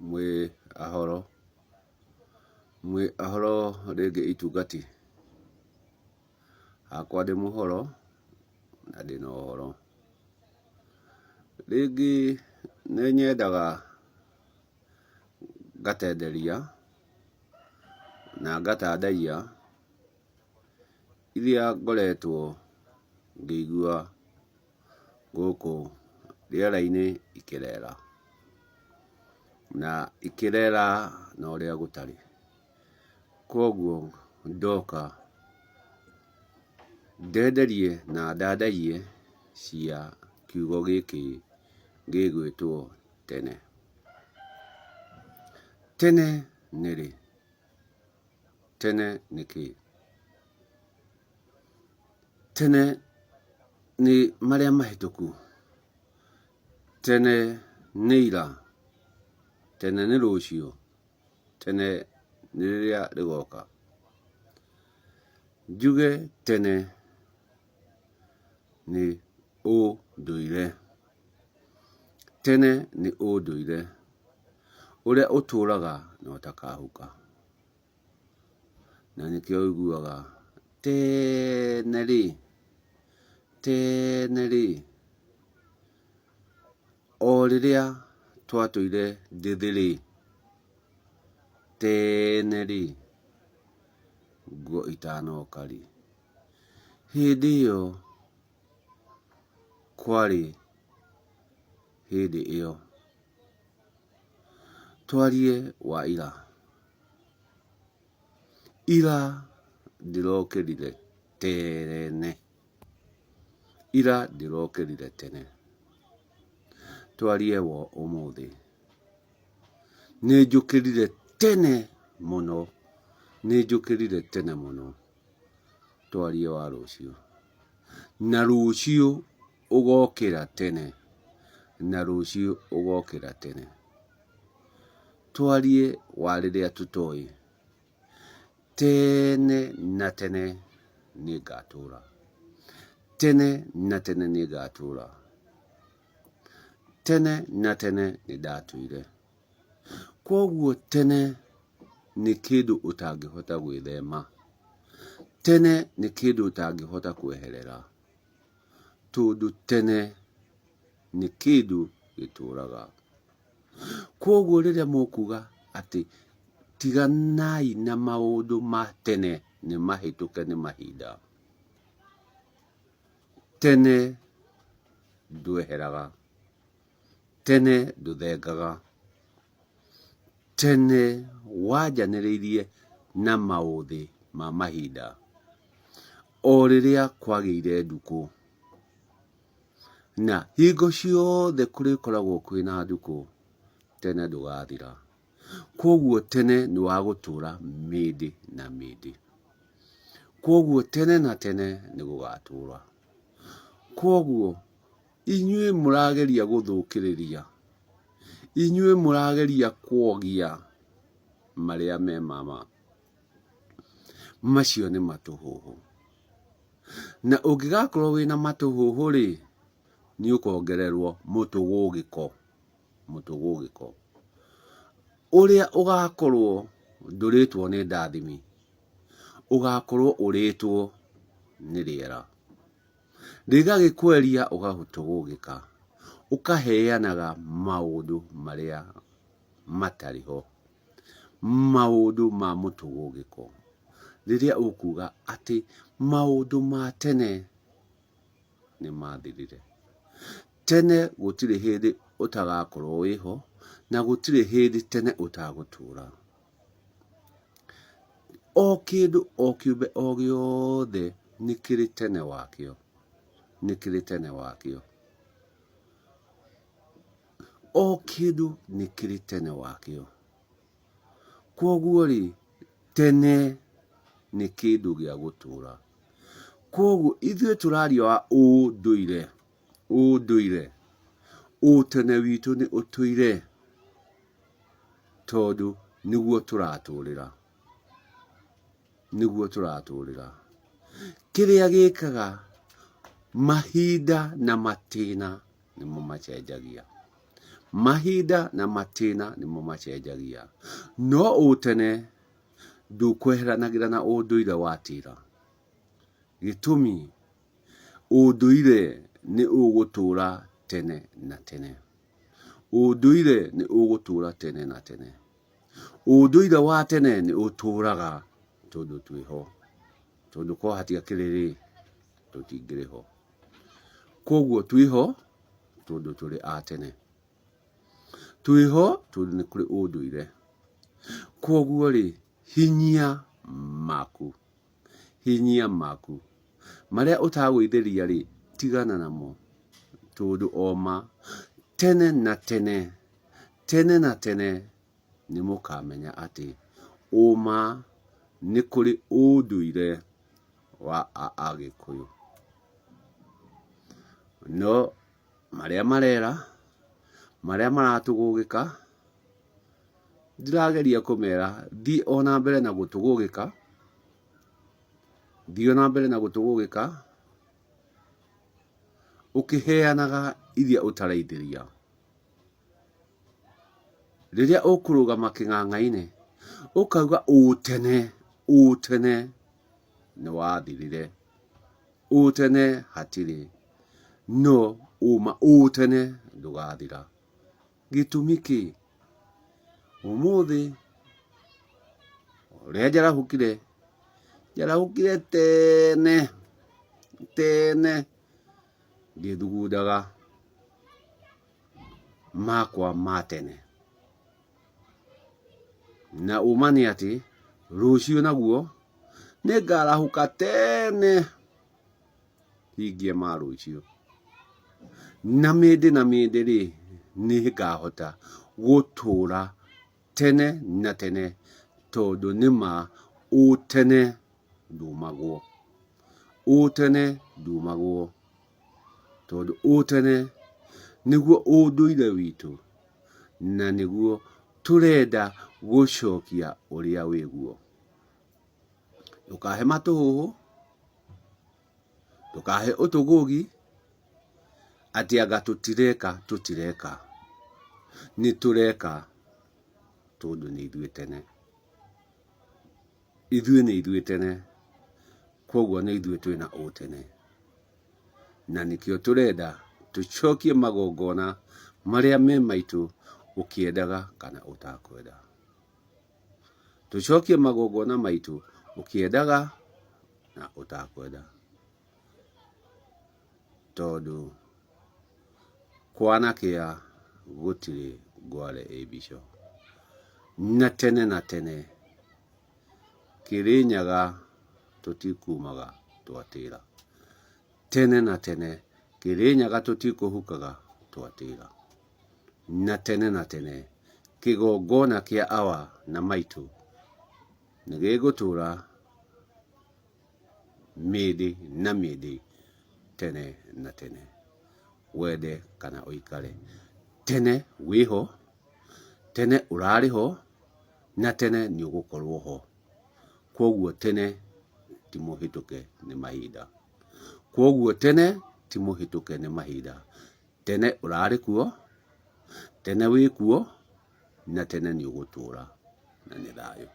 Mwĩ ahoro? Mwĩ ahoro rĩngĩ itungati? Hakwa ndĩ mũhoro na ndĩna ũhoro. Rĩngĩ nĩ nyendaga ngatenderia na ngatandaiya iria ngoretwo ngĩigua gũkũ rĩera-inĩ ikĩrera, na ikĩrera na ũrĩa gũtarĩ. Kwoguo ndoka ndenderie na ndandaiye cia kiugo gĩkĩ gĩgwĩtwo tene. Tene nĩ rĩ? Tene nĩ kĩĩ? Tene nĩ marĩa mahĩtũku, tene nĩ ira, tene nĩ rũciũ, tene nĩ rĩrĩa rĩgoka. Njuge tene nĩ ũndũire, tene nĩ ũndũire ũrĩa ũtũraga na ũtakahuka. Na nĩkĩo ũiguaga tene rĩ, tene rĩ, o rĩrĩa twatũire ndĩthĩ rĩ, tene rĩ, nguo itanoka rĩ, hĩndĩ ĩyo kwarĩ hĩndĩ ĩyo. Twarie wa ira. Ira ndĩrokĩrire tene. Ira ndĩrokĩrire tene. Twarie wa ũmũthĩ. Nĩnjũkĩrire tene mũno. Nĩnjũkĩrire tene mũno. Twarie wa rũciũ. Na rũciũ ũgokĩra tene. Na rũciũ ũgokĩra tene. Twarie wa rĩrĩa tũtoĩ. Tene na tene nĩngatũra. Tene na tene nĩngatũra. Tene na tene nĩndatũire. Kwoguo tene nĩ kĩndũ ũtangĩhota gwĩthema. Tene nĩ kĩndũ ũtangĩhota kweherera. Tondũ tene nĩ kĩndũ gĩtũraga. Kwoguo rĩrĩa mũkuga atĩ tiganai na maũndũ ma tene nĩ mahĩtũke nĩ mahinda, tene ndweheraga, tene ndũthengaga, tene wanjanĩrĩirie na maũthĩ ma mahinda o rĩrĩa kwagĩire ndukũ. Na hingo ciothe kũrĩkoragwo kwĩna ndukũ, tene ndũgathira. Kwoguo tene nĩ wa gũtũra mĩndĩ na mĩndĩ. Kwoguo tene na tene nĩ gũgatũra. Kwoguo inyuĩ mũrageria gũthũkĩrĩria, inyuĩ mũrageria kwogia marĩa me ma ma, macio nĩ matũhũhũ. Na ũngĩgakorwo wĩna matũhũhũ-rĩ, nĩ ũkongererwo mũtũgũgĩko, mũtũgũgĩko, ũrĩa ũgakorwo ndũrĩtwo nĩ ndathimi, ũgakorwo ũrĩtwo nĩ rĩera. Rĩgagĩkweria ũgatũgũgĩka, ũkaheanaga maũndũ marĩa matarĩ ho. Maũndũ ma mũtũgũgĩko, rĩrĩa ũkuga atĩ maũndũ ma tene nĩ mathirire. Tene gũtirĩ hĩndĩ ũtagakorwo wĩho, na gũtirĩ hĩndĩ tene ũtagũtũra. O kĩndũ o kĩũmbe o gĩothe nĩ kĩrĩ tene wakĩo, nĩ kĩrĩ tene wakĩo. O kĩndũ nĩ kĩrĩ tene wakĩo. Kwoguo rĩ, tene nĩ kĩndũ gĩa gũtũra. Kwoguo ithuĩ tũraria wa ũndũire, ũndũire, ũtene witũ nĩ ũtũire tondũ nĩguo tũratũrĩra, nĩguo tũratũrĩra. Kĩrĩa gĩkaga mahinda na matĩna nĩmo macenjagia. Mahinda na matĩna nĩmo macenjagia. No ũtene ndũkweheranagĩra na ũndũire wa tĩra. Gĩtũmi, ũndũire nĩ ũgũtũra tene na tene. Ũndũire nĩ ũgũtũra tene na tene. Ũndũire wa tene nĩ ũtũraga tondũ twĩho. Tondũ korwo hatiakĩrĩ rĩ, tũtingĩrĩ ho. Koguo twĩho tondũ tũrĩ a tene. Twĩho tondũ nĩ kũrĩ ũndũire. Koguo rĩ, hinyia maku, hinyia maku. Marĩa ũtagũithĩria rĩ, tigana namo tondũ oma tene na tene, tene na tene nĩ mũkamenya atĩ ũma nĩ kũrĩ ũndũire wa Agĩkũyũ. No marĩa marera, marĩa maratũgũgĩka, ndĩrageria kũmera thiĩ o na mbere na gũtũgũgĩka, thiĩ o na mbere na gũtũgũgĩka, ũkĩheanaga iria ũtaraithĩria. Rĩrĩa ũkũrũgama kĩng'ang'a-inĩ, ũkauga ũtene, ũtene nĩ wathirire, ũtene hatirĩ, no ũma ũtene ndũgathira. Gĩtũmi kĩ? Ũmũthĩ ũrĩa njarahũkire, njarahũkire tene, tene ngĩthugundaga makwa ma tene. Na ũma nĩ atĩ, rũciũ naguo nĩngarahũka tene hingie ma rũciũ. Na mĩndĩ na mĩndĩ rĩ, nĩngahota gũtũra tene na tene tondũ nĩma ũtene ndumagwo. Ũtene ndumagwo tondũ ũtene nĩguo ũndũire witũ na nĩguo tũrenda gũcokia ũrĩa wĩguo. Ndũkahe matũhũhũ, ndũkahe ũtũgũgi atĩ anga tũtireka tũtireka. Nĩ tũreka tondũ nĩ ithuĩ tene. Ithuĩ nĩ ithuĩ tene, kwoguo nĩ ithuĩ twĩna ũtene. Na nĩkĩo tũrenda tũcokie magongona marĩa me maitũ ũkĩendaga kana ũtakwenda. Tũcokie magongona maitũ ũkĩendaga na ũtakwenda. Tondũ kwanakĩa gũtirĩ ngware ĩ mbico. Na tene na tene Kĩrĩnyaga tũtikumaga twatĩra. Tene na tene Kĩrĩnyaga tũtikũhukaga twatĩra. Na tene na tene kĩgongona kĩa awa na maitũ nĩ gĩgũtũra mĩndĩ na mĩndĩ tene na tene. Wende kana ũikare. Tene wĩho, tene ũrarĩ ho, na tene nĩ ũgũkorwo ho. Kwoguo tene ti mũhĩtũke nĩ mahinda. Kwoguo tene ti mũhĩtũke nĩ mahinda. Tene ũrarĩ kuo, tene wĩ kuo, na tene nĩ ũgũtũra, na nĩ thayũ.